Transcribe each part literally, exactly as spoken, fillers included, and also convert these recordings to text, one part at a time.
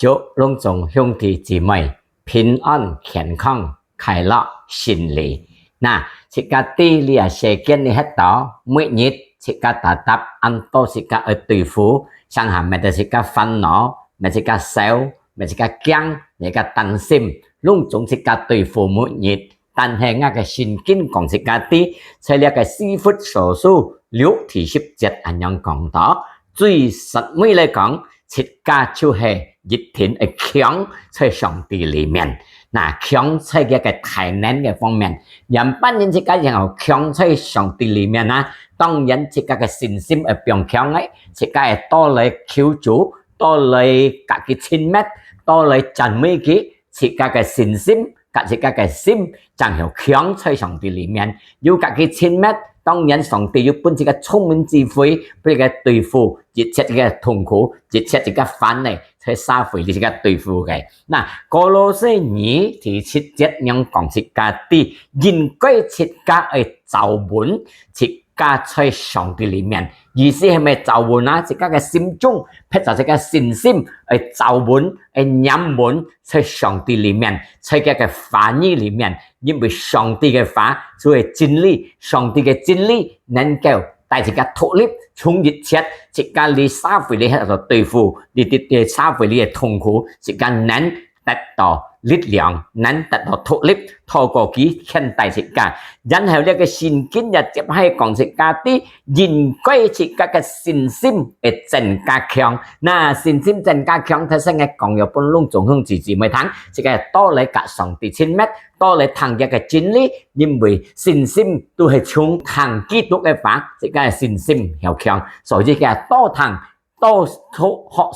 祝攏總兄弟姊妹平安、健康、快樂、順利。那，自家知這世間裡歇到，每日自家搭搭恁多自家愛對付，上下乜得自家煩惱，乜自家愁，乜自家驚，乜自家擔心，攏總自家對付每日。但係𠊎个聖經講自家知，在這个以弗所書六第十節恁樣講到， 最實尾來講，自家就係一定愛強在上帝裡面。那強在這个大能个方面，仰般形自家然後強在上帝裡面啊？當然自家个信心愛變強个，自家愛多來求主，多來佮佢親密，多來讚美佢，自家个信心，佮自家个心，正曉強在上帝裡面。有佮佢親密，當然上帝有分自家聰明智慧，分自家對付一切个痛苦，一切个煩惱，在社會裡自家對付个。那，歌羅西二第七節仰講自家知，應該自家愛抓穩，自家在上帝裡面。意思係乜抓穩啊？自家个心中，撇走自家信心，愛抓穩，愛黏穩在上帝裡面，在佢个話語裡面，因為上帝个話就係真理，上帝个真理能夠帶自家脫離，從一切自家裡社會裡歇到對付，裡，裡，裡社會裡个痛苦，自家能得到力量，能得到脫離，透過佢牽帶自家。然後這个聖經也接下講自家知，應該自家个信心會增加強。那信心增加強，頭先𠊎講有分攏總兄弟姊妹聽，自家多來佮上帝親密，多來聽佢个真理，因為信心都係從聽基督个話，自家个信心曉強。所以自家多聽，多學，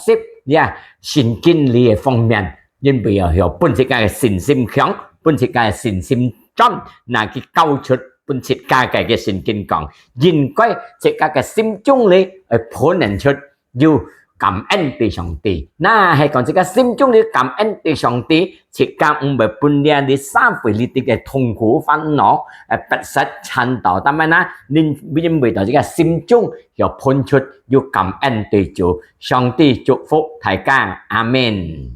學習，呀，聖經裡个方面，因為要，要分自家个信心強，分自家个信心專，那佢交出分自家个，个聖經講，應該自家个心中裡愛噴現出有感恩對上帝。那係講自家心中裡感恩對上帝，自家毋會分這裡社會裡个痛苦煩惱，呃，逼迫纏到。但係呢，你，因為到自家心中要噴出有感恩對主。上帝祝福大家，阿們。